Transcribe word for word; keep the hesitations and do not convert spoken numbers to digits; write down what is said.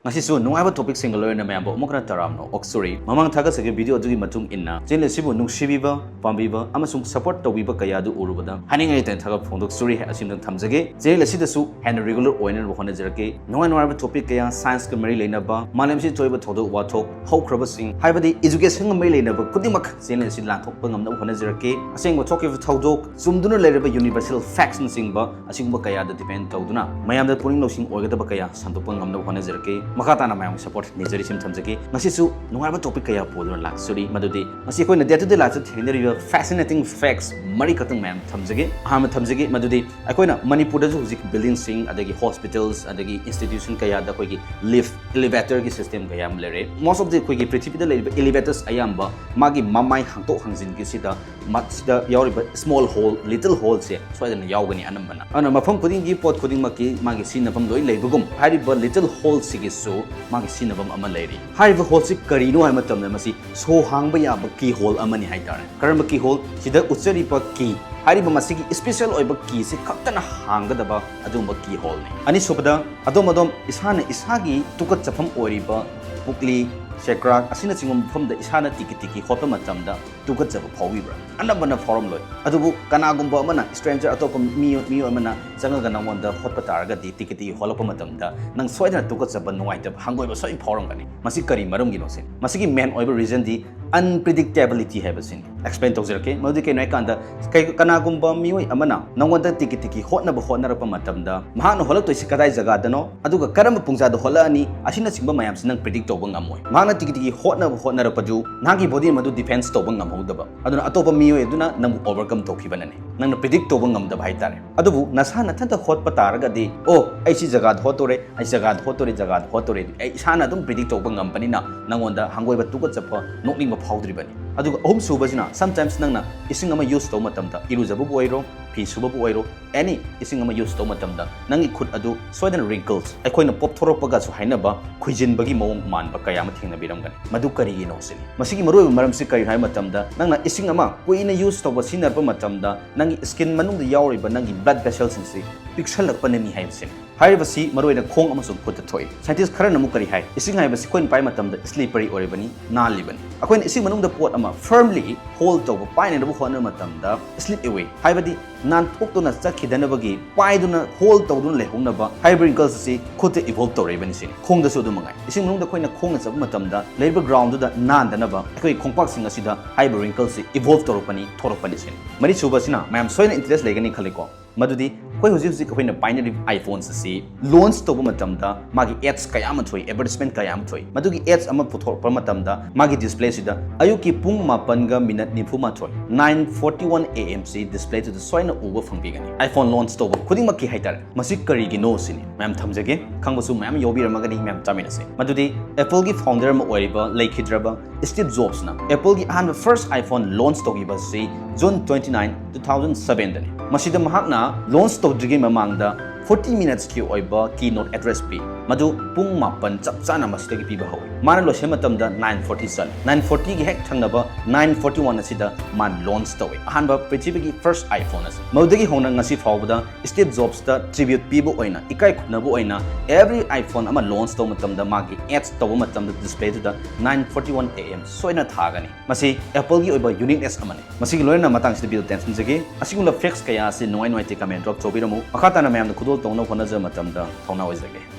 ꯉꯁꯤꯁꯨ ꯅꯨꯡꯉꯥꯏꯕ ꯇꯣꯄꯤꯛꯁꯤꯡꯒ ꯂꯣꯏꯅꯅ ꯃꯌꯥꯝꯕꯨ ꯑꯃꯨꯛ ꯍꯟꯅ ꯇꯔꯥꯝꯅ ꯑꯣꯛꯆꯔꯤ꯫ ꯃꯃꯥꯡ ꯊꯥꯒꯠꯆꯈꯤꯕ ꯚꯤꯗꯤꯑꯣ ꯑꯗꯨꯒꯤ ꯃꯇꯨꯡ ꯏꯟꯅ ꯆꯦꯅꯦꯜ ꯑꯁꯤꯕꯨ ꯅꯨꯡꯁꯤꯕꯤꯕ, ꯄꯥꯝꯕꯤꯕ ꯑꯃꯁꯨꯡ ꯁꯄꯣꯔꯠ ꯇꯧꯕꯤꯕ ꯀꯌꯥ ꯑꯗꯨ ꯎꯔꯨꯕꯗ ꯍꯥꯏꯅꯤꯡꯉꯥꯏ ꯂꯩꯇꯅ ꯊꯥꯒꯠꯄ ꯐꯣꯡꯗꯣꯛꯆꯔꯤ꯫ ꯑꯁꯤꯝꯇꯪ ꯊꯝꯖꯒꯦ꯫ ꯆꯦꯅꯦꯜ ꯑꯁꯤꯗꯁꯨ ꯍꯦꯟꯅ ꯔꯤꯒꯨꯂꯔ ꯑꯣꯏꯅꯅꯕ ꯍꯣꯠꯅꯖꯔꯛꯀꯦ꯫ ꯅꯨꯡꯉꯥꯏ ꯅꯨꯡꯉꯥꯏꯕ ꯇꯣꯄꯤꯛ ꯀꯌꯥ, ꯁꯥꯏꯟꯁꯀ ꯃꯔꯤ ꯂꯩꯅꯕ, ꯃꯥꯂꯦꯝꯁꯤ ꯊꯣꯛꯏꯕ ꯊꯧꯗꯣꯛ ꯋꯥꯊꯣꯛ, ꯍꯧꯈ꯭ꯔꯕꯁꯤꯡ, ꯍꯥꯏꯕꯗꯤ ꯏꯖꯨꯀꯦꯁꯟꯒ ꯃꯔꯤ ꯂꯩꯅꯕ ꯈꯨꯗꯤꯡꯃꯛ ꯆꯦꯅꯦꯜ ꯑꯁꯤ ꯂꯥꯟꯊꯣꯛꯄ ꯉꯝꯅꯕ ꯍꯣꯠꯅꯖꯔꯛꯀꯦ꯫ ꯑꯁꯦꯡꯕ ꯊꯣꯛꯈꯤꯕ ꯊꯧꯗꯣꯛ, ꯆꯨꯝꯗꯨꯅ ꯂꯩꯔꯕ ꯌꯨꯅꯤꯚꯔꯁꯦꯜ ꯐꯦꯛꯁꯅꯆꯤꯡꯕ ꯑꯁꯤꯒꯨꯝꯕ ꯀꯌꯥꯗ ꯗꯤꯄꯦꯟ ꯇꯧꯗꯨꯅ ꯃꯌꯥꯝꯗ ꯄꯨꯛꯅꯤꯡ ꯂꯧꯁꯤꯡ ꯑꯣꯏꯒꯗꯕ ꯀꯌꯥ ꯁꯟꯗꯣꯛꯄ ꯉꯝꯅꯕ ꯍꯣꯠꯅꯖꯔꯛꯀꯦ꯫ ꯃꯈꯥ ꯇꯥꯅ ꯃꯌꯥꯝꯒꯤ ꯁꯄꯣꯔꯠ ꯅꯤꯖꯔꯤ꯫ ꯁꯤꯝ ꯊꯝꯖꯒꯦ꯫ ꯉꯁꯤꯁꯨ ꯅꯨꯡꯉꯥꯏꯕ ꯇꯣꯄꯤꯛ ꯀꯌꯥ ꯄꯨꯗꯨꯅ ꯂꯥꯛꯆꯔꯤ, ꯃꯗꯨꯗꯤ ꯉꯁꯤ ꯑꯩꯈꯣꯏꯅ ꯗꯦ ꯇꯨ ꯗꯦ ꯂꯥꯏꯐꯇ ꯊꯦꯡꯅꯔꯤꯕ ꯐꯦꯁꯤꯅꯦꯇꯤꯡ ꯐꯦꯛꯁ ꯃꯔꯤꯈꯛꯇꯪ ꯃꯌꯥꯝ ꯊꯝꯖꯒꯦ꯫ ꯑꯍꯥꯟꯕ ꯊꯝꯖꯒꯦ, ꯃꯗꯨꯗꯤ ꯑꯩꯈꯣꯏꯅ ꯃꯅꯤꯄꯨꯔꯗꯁꯨ ꯍꯧꯖꯤꯛ ꯕꯤꯜꯗꯤꯡꯁꯤꯡ, ꯑꯗꯒꯤ ꯍꯣꯁꯄꯤꯇꯥꯜꯁ, ꯑꯗꯒꯤ ꯏꯟꯁꯇꯤꯇ꯭ꯌꯨꯁꯟ ꯀꯌꯥꯗ ꯑꯩꯈꯣꯏꯒꯤ ꯂꯤꯐ, ꯏꯂꯤꯚꯦꯇꯔꯒꯤ ꯁꯤꯁꯇꯦꯝ ꯀꯌꯥ ꯑꯃ ꯂꯩꯔꯦ꯫ ꯃꯣꯁ ꯑꯣꯐ ꯗꯤ ꯑꯩꯈꯣꯏꯒꯤ ꯄ꯭ꯔꯤꯊꯤꯕꯤꯗ ꯂꯩꯔꯤꯕ ꯏꯂꯤꯚꯦꯇꯔꯁ ꯑꯌꯥꯝꯕ ꯃꯥꯒꯤ ꯃꯃꯥꯏ ꯍꯥꯡꯗꯣꯛ ꯍꯥꯡꯖꯤꯟꯒꯤꯁꯤꯗ ꯃꯁꯤꯗ ꯌꯥꯎꯔꯤꯕ ꯁ꯭ꯃꯣꯜ ꯍꯣꯜ, ꯂꯤꯇꯜ ꯍꯣꯜꯁꯦ ꯁꯣꯏꯗꯅ ꯌꯥꯎꯒꯅꯤ ꯑꯅꯝꯕꯅ꯫ ꯑꯗꯨꯅ ꯃꯐꯝ ꯈꯨꯗꯤꯡꯒꯤ, ꯄꯣꯠ ꯈꯨꯗꯤꯡꯃꯛꯀꯤ ꯃꯥꯒꯤ ꯁꯤꯖꯤꯟꯅꯐꯝ ꯂꯣꯏ ꯂꯩꯕꯒꯨꯝ, ꯍꯥꯏꯔꯤꯕ ꯂꯤꯇꯜ ꯍꯣꯜꯁꯤꯒꯤꯁꯨ ꯃꯥꯒꯤ ꯁꯤꯖꯤꯟꯅꯐꯝ ꯑꯃ ꯂꯩꯔꯤ꯫ ꯍꯥꯏꯔꯤꯕ ꯍꯣꯜꯁꯤ ꯀꯔꯤꯅꯣ ꯍꯥꯏꯕ ꯃꯇꯝꯗ ꯃꯁꯤ ꯁꯣ ꯍꯥꯡꯕ ꯌꯥꯕ ꯀꯤ ꯍꯣꯜ ꯑꯃꯅꯤ ꯍꯥꯏꯇꯥꯔꯦ꯫ ꯀꯔꯝꯕ ꯀꯤ ꯍꯣꯜ? ꯁꯤꯗ ꯎꯠꯆꯔꯤꯕ ꯀꯤ, ꯍꯥꯏꯔꯤꯕ ꯃꯁꯤꯒꯤ ꯏꯁꯄꯤꯁꯦꯜ ꯑꯣꯏꯕ ꯀꯤꯁꯤ ꯈꯛꯇꯅ ꯍꯥꯡꯒꯗꯕ ꯑꯗꯨꯒꯨꯝꯕ ꯀꯤ ꯍꯣꯜꯅꯤ꯫ ꯑꯅꯤꯁꯨꯕꯗ, ꯑꯗꯣꯝ ꯑꯗꯣꯝ ꯏꯁꯥꯅ ꯏꯁꯥꯒꯤ ꯇꯨꯀꯠꯆꯐꯝ ꯑꯣꯏꯔꯤꯕ ꯄꯨꯛꯂꯤ, ꯁꯦꯀ꯭ꯔꯥꯛ ꯑꯁꯤꯅꯆꯤꯡꯕ ꯃꯐꯝꯗ ꯏꯁꯥꯅ ꯇꯤꯀꯤ ꯇꯤꯀꯤ ꯍꯣꯠꯄ ꯃꯇꯝꯗ ꯇꯨꯀꯠꯆꯕ ꯐꯥꯎꯕꯤꯕ꯭ꯔꯥ? ꯑꯅꯝꯕꯅ ꯐꯥꯎꯔꯝꯂꯣꯏ꯫ ꯑꯗꯨꯕꯨ ꯀꯅꯥꯒꯨꯝꯕ ꯑꯃꯅ, ꯁ꯭ꯇ꯭ꯔꯦꯟꯖꯔ ꯑꯇꯣꯞꯄ ꯃꯤꯑꯣꯏ, ꯃꯤꯑꯣꯏ ꯑꯃꯅ ꯆꯪꯉꯒ ꯅꯉꯣꯟꯗ ꯍꯣꯠꯄ ꯇꯥꯔꯒꯗꯤ, ꯇꯤꯀꯤ ꯇꯤꯀꯤ ꯍꯣꯠꯂꯛꯄ ꯃꯇꯝꯗ ꯅꯪ ꯁꯣꯏꯗꯅ ꯇꯨꯀꯠꯆꯕ, ꯅꯨꯡꯉꯥꯏꯇꯕ, ꯍꯪꯒꯣꯏꯕ ꯁꯣꯏ ꯐꯥꯎꯔꯝꯒꯅꯤ꯫ ꯃꯁꯤ ꯀꯔꯤ ꯃꯔꯝꯒꯤꯅꯣ ꯁꯤꯅꯤ꯫ ꯃꯁꯤꯒꯤ ꯃꯦꯟ ꯑꯣꯏꯕ ꯔꯤꯖꯟꯗꯤ ꯑꯟꯄ꯭ꯔꯤꯗꯤꯛꯇꯦꯕꯤꯂꯤꯇꯤ ꯍꯥꯏꯕꯁꯤꯅꯤ꯫ ꯑꯦꯛꯁꯄ꯭ꯂꯦꯟ ꯇꯧꯖꯔꯛꯀꯦ꯫ ꯃꯗꯨꯗꯤ ꯀꯩꯅꯣ ꯍꯥꯏꯀꯥꯟꯗ, ꯀꯩ-, ꯀꯅꯥꯒꯨꯝꯕ ꯃꯤꯑꯣꯏ ꯑꯃꯅ ꯅꯉꯣꯟꯗ ꯇꯤꯀꯤ ꯇꯤꯀꯤ ꯍꯣꯠꯅꯕ ꯍꯣꯠꯅꯔꯛꯄ ꯃꯇꯝꯗ, ꯃꯍꯥꯛꯅ ꯍꯣꯠꯂꯛꯇꯣꯏꯁꯤ ꯀꯗꯥꯏ ꯖꯒꯥꯗꯅꯣ, ꯑꯗꯨꯒ ꯀꯔꯝꯕ ꯄꯨꯡꯖꯥꯗ ꯍꯣꯠꯂꯛꯑꯅꯤ, ꯑꯁꯤꯅꯆꯤꯡꯕ ꯃꯌꯥꯝꯁꯤ ꯅꯪ ꯄ꯭ꯔꯤꯗꯤꯛ ꯇꯧꯕ ꯉꯝꯃꯣꯏ꯫ ꯃꯍꯥꯛꯅ ꯇꯤꯀꯤ ꯇꯤꯀꯤ ꯍꯣꯠꯅꯕ ꯍꯣꯠꯅꯔꯛꯄꯗꯨ ꯅꯍꯥꯛꯀꯤ ꯕꯣꯗꯤ ꯃꯗꯨ ꯗꯤꯐꯦꯟꯁ ꯇꯧꯕ ꯉꯝꯍꯧꯗꯕ, ꯑꯗꯨꯅ ꯑꯇꯣꯞꯄ ꯃꯤꯑꯣꯏ ꯑꯗꯨꯅ ꯅꯪꯕꯨ ꯑꯣꯚꯔꯀꯝ ꯇꯧꯈꯤꯕꯅꯅꯤ꯫ ꯅꯪꯅ ꯄ꯭ꯔꯤꯗꯤꯛ ꯇꯧꯕ ꯉꯝꯗꯕ ꯍꯥꯏꯇꯥꯔꯦ꯫ ꯑꯗꯨꯕꯨ ꯅꯁꯥ ꯅꯊꯟꯇ ꯍꯣꯠꯄ ꯇꯥꯔꯒꯗꯤ, "ꯑꯣ, ꯑꯩ ꯁꯤ ꯖꯒꯥꯗ ꯍꯣꯠꯇꯣꯔꯦ, ꯑꯩ ꯖꯒꯥꯗ ꯍꯣꯠꯇꯣꯔꯦ, ꯖꯒꯥꯗ ꯍꯣꯠꯇꯣꯔꯦ", ꯑꯩ ꯏꯁꯥꯅ ꯑꯗꯨꯝ ꯄ꯭ꯔꯤꯗꯤꯛ ꯇꯧꯕ ꯉꯝꯕꯅꯤꯅ ꯅꯉꯣꯟꯗ ꯍꯪꯒꯣꯏꯕ, ꯇꯨꯀꯠꯆꯕ, ꯅꯣꯛꯅꯤꯡꯕ ꯐꯥꯎꯗ꯭ꯔꯤꯕꯅꯤ꯫ ꯑꯗꯨꯒ ꯑꯍꯨꯝꯁꯨꯕꯁꯤꯅ, ꯁꯝꯇꯥꯏꯝꯁ ꯅꯪꯅ ꯏꯁꯤꯡ ꯑꯃ ꯌꯨꯁ ꯇꯧꯕ ꯃꯇꯝꯗ, ꯏꯔꯨꯖꯕꯕꯨ ꯑꯣꯏꯔꯣ, ꯐꯤ ꯁꯨꯕꯕꯨ ꯑꯣꯏꯔꯣ, ꯑꯦꯅꯤ ꯏꯁꯤꯡ ꯑꯃ ꯌꯨꯁ ꯇꯧꯕ ꯃꯇꯝꯗ ꯅꯪꯒꯤ ꯈꯨꯠ ꯑꯗꯨ ꯁꯣꯏꯗꯅ ꯔꯤꯡꯀꯜꯁ, ꯑꯩꯈꯣꯏꯅ ꯄꯣꯞꯊꯣꯔꯛꯄꯒꯁꯨ ꯍꯥꯏꯅꯕ ꯈꯨꯏꯖꯤꯟꯕꯒꯤ ꯃꯑꯣꯡ ꯃꯥꯟꯕ ꯀꯌꯥ ꯑꯃ ꯊꯦꯡꯅꯕꯤꯔꯝꯒꯅꯤ꯫ ꯃꯗꯨ ꯀꯔꯤꯒꯤꯅꯣ ꯁꯤꯅꯤ꯫ ꯃꯁꯤꯒꯤ ꯃꯔꯨꯑꯣꯏꯕ ꯃꯔꯝꯁꯤ ꯀꯔꯤꯅꯣ ꯍꯥꯏꯕ ꯃꯇꯝꯗ, ꯅꯪꯅ ꯏꯁꯤꯡ ꯑꯃ ꯀꯨꯏꯅ ꯌꯨꯁ ꯇꯧꯕ, ꯁꯤꯖꯤꯟꯅꯔꯛꯄ ꯃꯇꯝꯗ ꯅꯪꯒꯤ ꯁ꯭ꯀꯤꯟ ꯃꯅꯨꯡꯗ ꯌꯥꯎꯔꯤꯕ ꯅꯪꯒꯤ ꯕ꯭ꯂꯗ ꯚꯦꯁꯦꯜꯁꯤꯡꯁꯤ ꯄꯤꯛꯁꯜꯂꯛꯄꯅꯅꯤ ꯍꯥꯏꯕꯁꯤꯅꯤ꯫ ꯍꯥꯏꯔꯤꯕꯁꯤ ꯃꯔꯨꯑꯣꯏꯅ ꯈꯣꯡ ꯑꯃꯁꯨꯡ ꯈꯨꯠꯇ ꯊꯣꯛꯏ꯫ ꯁꯥꯏꯟꯇꯤꯁ ꯈꯔꯅ ꯑꯃꯨꯛ ꯀꯔꯤ ꯍꯥꯏ? ꯏꯁꯤꯡ ꯍꯥꯏꯕꯁꯤ ꯑꯩꯈꯣꯏꯅ ꯄꯥꯏ ꯃꯇꯝꯗ slippery ꯑꯣꯏꯔꯤꯕꯅꯤ, ꯅꯥꯜꯂꯤꯕꯅꯤ꯫ ꯑꯩꯈꯣꯏꯅ ꯏꯁꯤꯡ ꯃꯅꯨꯡꯗ ꯄꯣꯠ ꯑꯃ firmly hold ꯇꯧꯕ, ꯄꯥꯏꯅꯅꯕ ꯍꯣꯠꯅꯕ ꯃꯇꯝꯗ slip away, ꯍꯥꯏꯕꯗꯤ ꯅꯥꯟꯊꯣꯛꯇꯨꯅ ꯆꯠꯈꯤꯗꯅꯕꯒꯤ ꯄꯥꯏꯗꯨꯅ hold ꯇꯧꯗꯨꯅ ꯂꯩꯍꯧꯅꯕ ꯍꯥꯏꯕ wrinkles ꯑꯁꯤ ꯈꯨꯠꯇ evolve ꯇꯧꯔꯛꯏꯕꯅꯤ ꯁꯤꯅꯤ꯫ ꯈꯣꯡꯗꯁꯨ ꯑꯗꯨ ꯃꯉꯥꯏ꯫ ꯏꯁꯤꯡ ꯃꯅꯨꯡꯗ ꯑꯩꯈꯣꯏꯅ ꯈꯣꯡꯅ ꯆꯠꯄ ꯃꯇꯝꯗ ꯂꯩꯔꯤꯕ groundꯗꯨꯗ ꯅꯥꯟꯗꯅꯕ ꯑꯩꯈꯣꯏ ꯈꯣꯡꯄꯥꯛꯁꯤꯡ ꯑꯁꯤꯗ ꯍꯥꯏꯕ wrinkles ꯑꯁꯤ evolve ꯇꯧꯔꯛꯄꯅꯤ, ꯊꯣꯔꯛꯄꯅꯤ ꯁꯤꯅꯤ꯫ ꯃꯔꯤꯁꯨꯕꯁꯤꯅ ꯃꯌꯥꯝ ꯁꯣꯏꯗꯅ interest ꯂꯩꯒꯅꯤ ꯈꯜꯂꯤꯀꯣ꯫ ꯃꯗꯨꯗꯤ ꯑꯩꯈꯣꯏ ꯍꯧꯖꯤꯛ ꯍꯧꯖꯤꯛ ꯑꯩꯈꯣꯏꯅ ꯄꯥꯏꯅꯔꯤꯕ iPhones ꯑꯁꯤ launch ꯇꯧꯕ ꯃꯇꯝꯗ ꯃꯥꯒꯤ ads ꯀꯌꯥ ꯑꯃ ꯊꯣꯛꯏ, advertisement ꯀꯌꯥ ꯑꯃ ꯊꯣꯛꯏ꯫ ꯃꯗꯨꯒꯤ ads ꯑꯃ ꯄꯨꯊꯣꯔꯛꯄ ꯃꯇꯝꯗ ꯃꯥꯒꯤ displayꯁꯤꯗ ꯑꯌꯨꯛꯀꯤ ꯄꯨꯡ ꯃꯥꯄꯟꯒ ꯃꯤꯅꯠ ꯅꯤꯐꯨ ꯃꯥꯊꯣꯏ, nine forty one A M ꯁꯤ displayꯗꯨꯗ ꯁꯣꯏꯅ ꯎꯕ ꯐꯪꯕꯤꯒꯅꯤ꯫ iPhone launch ꯇꯧꯕ ꯈꯨꯗꯤꯡꯃꯛꯀꯤ ꯍꯥꯏꯇꯥꯔꯦ꯫ ꯃꯁꯤ ꯀꯔꯤꯒꯤꯅꯣ ꯁꯤꯅꯤ꯫ ꯃꯌꯥꯝ ꯊꯝꯖꯒꯦ, ꯈꯪꯕꯁꯨ ꯃꯌꯥꯝ ꯌꯥꯎꯕꯤꯔꯝꯃꯒꯅꯤ, ꯃꯌꯥꯝ ꯆꯥꯃꯤꯟꯅꯁꯦ꯫ ꯃꯗꯨꯗꯤ Appleꯒꯤ founder ꯑꯃ ꯑꯣꯏꯔꯤꯕ ꯂꯩꯈꯤꯗ꯭ꯔꯕ Steve Jobsꯅ Appleꯒꯤ ꯑꯍꯥꯟꯕ first iPhone launch ꯇꯧꯈꯤꯕ ꯑꯁꯤ June twenty nine, two thousand sevenꯗꯅꯤ꯫ ꯃꯁꯤꯗ ꯃꯍꯥꯛꯅ launch ꯇꯧꯗ꯭ꯔꯤꯉꯩ ꯃꯃꯥꯡꯗ forty minutesꯀꯤ ꯑꯣꯏꯕ keynote address ꯄꯤ꯫ ꯃꯗꯨ ꯄꯨꯡ ꯃꯥꯄꯟ ꯆꯞ ꯆꯥꯅ ꯃꯁꯤꯗꯒꯤ ꯄꯤꯕ ꯍꯧꯏ꯫ ꯃꯥꯅ ꯂꯣꯏꯁꯤꯟꯕ ꯃꯇꯝꯗ nine forty ꯆꯠꯂꯤ꯫ Nine fortyꯒꯤ ꯍꯦꯛ ꯊꯪꯅꯕ nine forty one ꯑꯁꯤꯗ ꯃꯥꯅ launch ꯇꯧꯏ꯫ ꯑꯍꯥꯟꯕ ꯄ꯭ꯔꯤꯊꯤꯕꯤꯒꯤ first iPhone ꯑꯁꯤ꯫ ꯃꯗꯨꯗꯒꯤ ꯍꯧꯅ ꯉꯁꯤ ꯐꯥꯎꯕꯗ Steve Jobsꯇ tribute ꯄꯤꯕ ꯑꯣꯏꯅ, ꯏꯀꯥꯏ ꯈꯨꯝꯅꯕ ꯑꯣꯏꯅ, every iPhone ꯑꯃ launch ꯇꯧꯕ ꯃꯇꯝꯗ ꯃꯥꯒꯤ ads ꯇꯧꯕ ꯃꯇꯝꯗ displayꯗꯨꯗ nine forty one A M ꯁꯣꯏꯅ ꯊꯥꯒꯅꯤ꯫ ꯃꯁꯤ Appleꯒꯤ ꯑꯣꯏꯕ uniqueness ꯑꯃꯅꯤ꯫ ꯃꯁꯤꯒꯤ ꯂꯣꯏꯅꯅ ꯃꯇꯥꯡꯁꯤꯗ video ꯇꯦꯟꯁꯤꯟꯖꯒꯦ꯫ ꯑꯁꯤꯒꯨꯝꯕ facts ꯀꯌꯥ ꯑꯁꯤ ꯅꯨꯡꯉꯥꯏ ꯅꯨꯡꯉꯥꯏꯇꯦ comment drop ꯇꯧꯕꯤꯔꯝꯃꯨ꯫ ꯃꯈꯥ ꯇꯥꯅ ꯃꯌꯥꯝꯅ ꯈꯨꯗꯣꯜ ꯇꯧꯅꯕ ꯍꯣꯠꯅꯖꯕ ꯃꯇꯝꯗ ꯊꯧꯅꯥ ꯑꯣꯏꯖꯒꯦ꯫